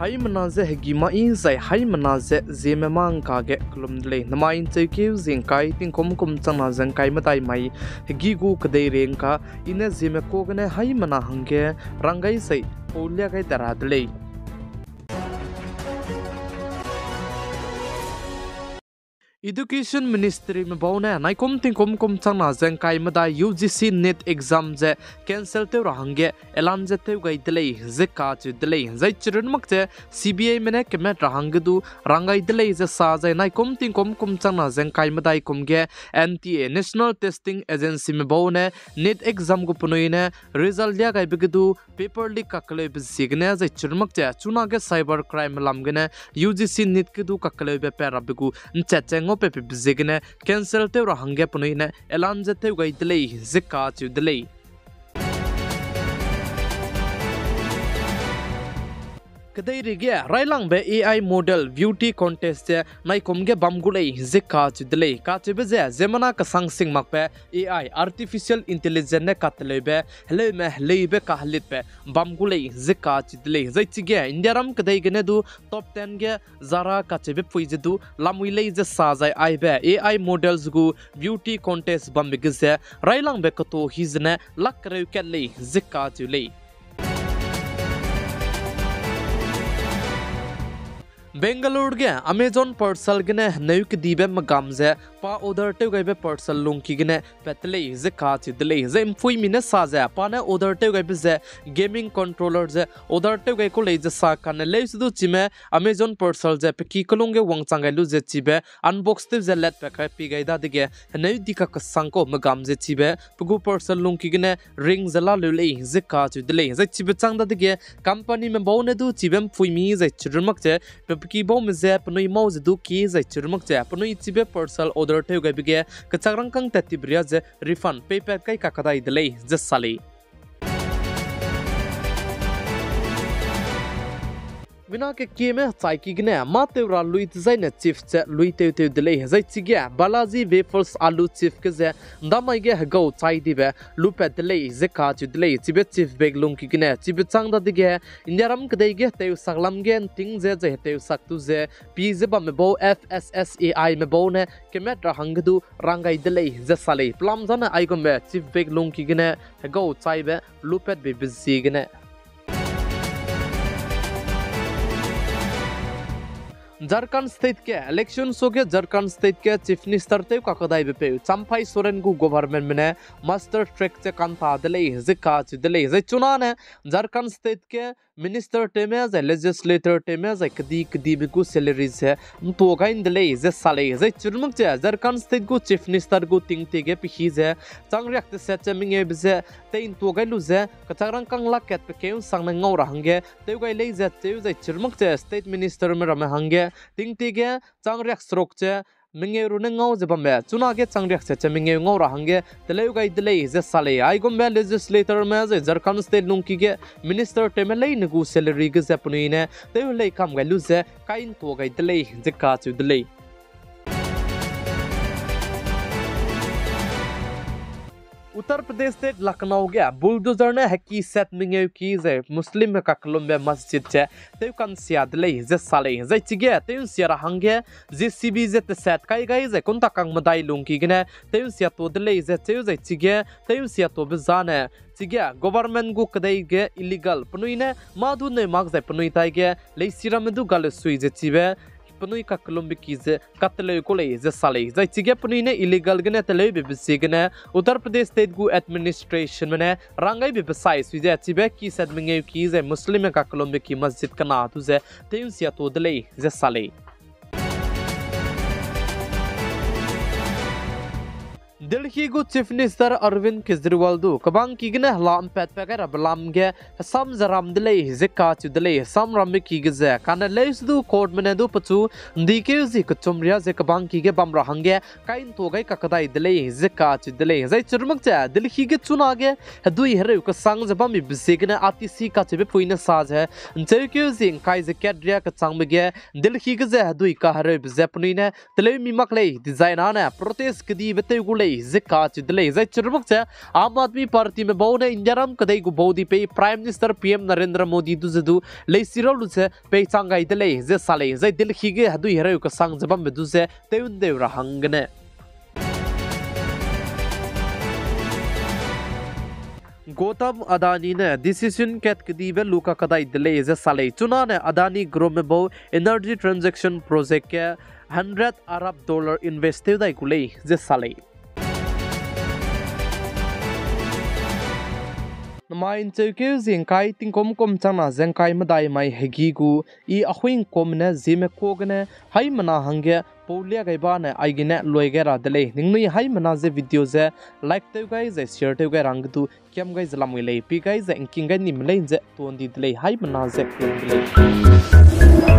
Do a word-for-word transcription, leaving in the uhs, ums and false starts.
Haimena ze hegi mai zai haimena ze ziemme mâ ngka ge kelum de lei. Namai ’ncheukeu zie ngkai tingkum kum changna ze ngkai medai mai hegi gu kedeirei ngka, I ne ziemme ka gene haimena hangge rang gai zai pau lia gai da ra de lei. Education Ministryme bau ne naikum tingkum kum changna ze ngkai medai U G C NEET exam ze cancel tew ra hangge elan ze tew gai de lei ze kacheu de lei. Zai chirun mak ze C B Ime ne kemat ra hangge du rang gai de lei ze sa zai naikum tingkum kum changna ze ngkai medai kum ge N T A, National Testing Agencyme bau ne NEET exam gu penui ne result lia gaibe ge du paper leak kakeleube ziegene zai chirun mak ze chunage cyber crime lam gene U G C NEET ge du kakeleube pat rabe gu ’nchat ze ngau patbe ziegene cancel tew ra hangge penui ne elan ze tew gai de lei ze kacheu de lei. Kedeirei ge railangbe A I model beauty contest ze naikum ge bam gu lei ze kacheu de lei. Kacheube ze ziemmena kesang sing makbe A I, artificial intelligence ne kateleube heleume heleibe kahelitbe bam gu lei ze kacheu de lei. Zai chige Indiaram kedei gene du top ten ge Zara kacheube pui ze du lamui lei ze sa zai aibe A I models gu beauty contest bambe ge ze railangbe keto hi zene lak kereu kat lei ze kacheu lei. Bangalore ge Amazon parcel gene heneu kedibe megam ze pa order tew gaibe parcel lungki gene pat de lei ze kacheu de lei. Zai ’mpuimi ne sa ze pa ne order tew gaibe ze gaming controller ze order tew gai ku lei ze sa kane leuse du chime Amazon parcel ze pe ki kelung ge wangchang gai lu ze chibe unbox tew ze latpat kai pi gai dadege heneu di kakesang kau megam ze chibe pe gu parcel lungki gene ring ze laleu lei ze kacheu de lei. Zai chibe chang dadege companyme bau ne du chibe ’mpuimi zai chirun mak ze pe pe ki baume ze penui mau ze du ki zai chirun mak ze penui chibe parcel order tew gaibe ge kechak rangkâng tat tibe ria ze refund peipat kai kakadai de lei ze sa lei. Mina kekieme chaiki gene mâ tew ra lui dezaine chief ze lui tew tew de lei. Zai chige Balaji Wafels Aloo chief ge ze ’ndamai ge hegau chai dibe lupat de lei ze kacheu de lei. Chibe chief bag lungki gene chibe chang dadege Indiaram kedei ge tew saklam ge ’nting ze zai hetew sak tu ze pi ze bamme bau F S S A Ime bau ne kemat ra hangge du rang gai de lei ze sa lei. Pelam zane aigumbe chief bag lungki gene hegau chaibe lupatbe be ziegene Jharkhand State ge election suage Jharkhand State ge Chief Minister tew kakadaibe peu Champai Soren gu governmentme ne muster track ze kanta de lei ze kacheu de lei. Zai chunane Jharkhand State ge minister tewme zai legislator tewme zai kedi kedibe gu salary ze ’ntua gai ’nde lei ze sa lei. Zai chirun mak ze Jharkhand State gu Chief Minister gu tingtie ge pehî ze changriak teset ze mengeube ze tei ’ntua gai lu ze kechak rangkâng lak kat pe keu ’nsangne ngau ra hangge tew gai lei ze cheu zai chirun mak ze State Ministerme ramme hangge tingtie ge changriak seruk ze mengeu runne ngau ze bambe chunage changriak set ze mengeu ngau ra hangge teleu gai de lei ze sa lei. Aigumbe legislatorme zai Jharkhand State lungki ge minister tewme leine gu salary ge ze penui ne tew helei kam gai lu ze kai ’ntua gai de lei ze kacheu de lei. Uttar Pradesh State Lucknow ge bulldozer ne heki set mengeu ki zai Muslimme kakellumbe masjid ze tew ka'nsia de lei ze sa lei. Zai chige tew ’nsia ra hangge J C B ze teset kai gai zai kuntakang medai lungki gene tew ’nsia tuâ de lei ze cheu zai chige tew ’nsia tuâbe zane chige government gu kedei ge illegal penui ne mâ du neu mak zai penui taige leisi ramme du galesui ze chibe penui kakellumbe ki ze kateleu ku lei ze sa lei. Zai chige penui ne illegal gene teleube be ziegene Uttar Pradesh State gu administrationme ne rang gaibe besai sui ze chibe ki set mengeu ki zai Muslimme kakellumbe ki masjid kena du ze tew ’nsia tuâ de lei ze sa lei. Delhi gu Chief Minister Arvind Kejriwal du kebangki gene hela ’mpatpat gai rabe lam ge hesam ze ram de lei ze kacheu de lei. Hesam rambe ki ge ze kane leuse du courtme ne du pechu ’ndikeu zi kechum riâ ze kebangki ge bam ra hangge kai ’ntua gai kakadai de lei ze kacheu de lei. Zai chirun mak ze Delhi ge chunage hedui hereu kesang ze bambe be ziegene R T C kacheube pui ne sa ze ’ncheukeu zi ’ngkai ze kat riâ kechangbe ge Delhi ge ze hedui kahereube ze penui ne teleu mi mak lei dizai nane protest kedibe tew gu lei. ze kacheu de lei. Zai chirumak ze Aam Aadmi Partyme bau ne Indiaram kedei gu bau di pei Prime Minister P M Narendra Modi du ze du leisi ra lu ze peichang gai de lei ze sa lei. Zai Delhi ge hedui hereu kesang ze bambe du ze tew ’ndeu ra hanggene Gautam Adani ne decision kat kedibe lu kakadai de lei ze sa lei. Chunane Adani Groupme bau energy transaction project ge hundred arab dollar invest tew dai gu lei ze sa lei. Namai ’ncheukeu zie ’ngkai tingkum kum changna ze ’ngkai medai mai hegî gu, I Ahuingkumme ne Zeme ka gene haimena hangge pau lia gai bane aigene luai gai ra de lei. Ningnui haimena ze video ze like tew gai zai share tew gai ra hangge du kiam gai ze lamui lei, pi gai zai ’ngking gai nime lei ze tuan di de lei, haimena ze tuan de lei.